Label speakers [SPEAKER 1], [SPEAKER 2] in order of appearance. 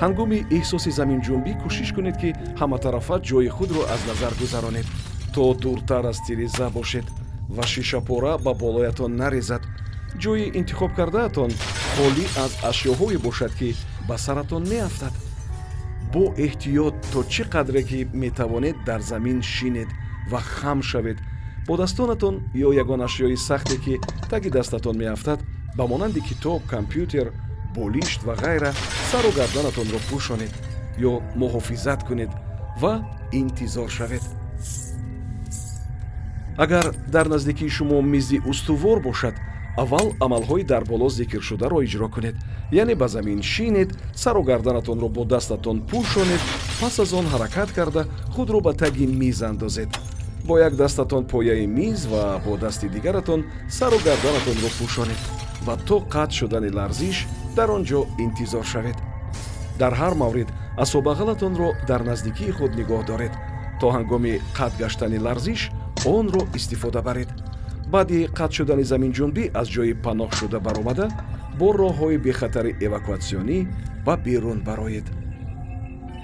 [SPEAKER 1] Ҳангоми эҳсоси заминҷунбӣ кӯшиш кунед, ки ҳаматарафа ҷои худро аз назар гузаронед, то дуртар аз тиреза бошед ва шишапора ба болоятон нарезад. Ҷои интихоб кардаатон холӣ аз ашёҳое бошад, ки ба саратон меафтад. Бо эҳтиёт то чӣ қадре ки метавонед дар замин шинед ва хам шавед. Бо дастонатон ё ягон ашёи сахте, ки таги дастатон меафтад, ба монанди китоб, компютер, болишт ва ғайра, сару гарданатонро пӯшонед ё муҳофизат кунед ва интизор шавед. Агар дар наздикии шумо мизи устувор бошад, аввал амалҳои дар боло зикршударо иҷро кунед, яъне ба замин шинед, сару гарданатонро бо дастатон пӯшонед. Пас аз он ҳаракат карда, худро ба таги миз андозед. Бо як дастатон пояи миз ва бо дасти дигаратон сару гарданатонро пӯшонед ва то қатъ шудани ларзиш дар он ҷо интизор шавед. Дар ҳар маврид асобағалатонро дар наздикии худ нигоҳ доред, то ҳангоми қатъ гаштани ларзиш онро истифода баред. Баъди қатъ шудани заминҷунбӣ аз ҷои паноҳшуда баромада, бо роҳҳои бехатари эвакуатсионӣ ба берун бароед.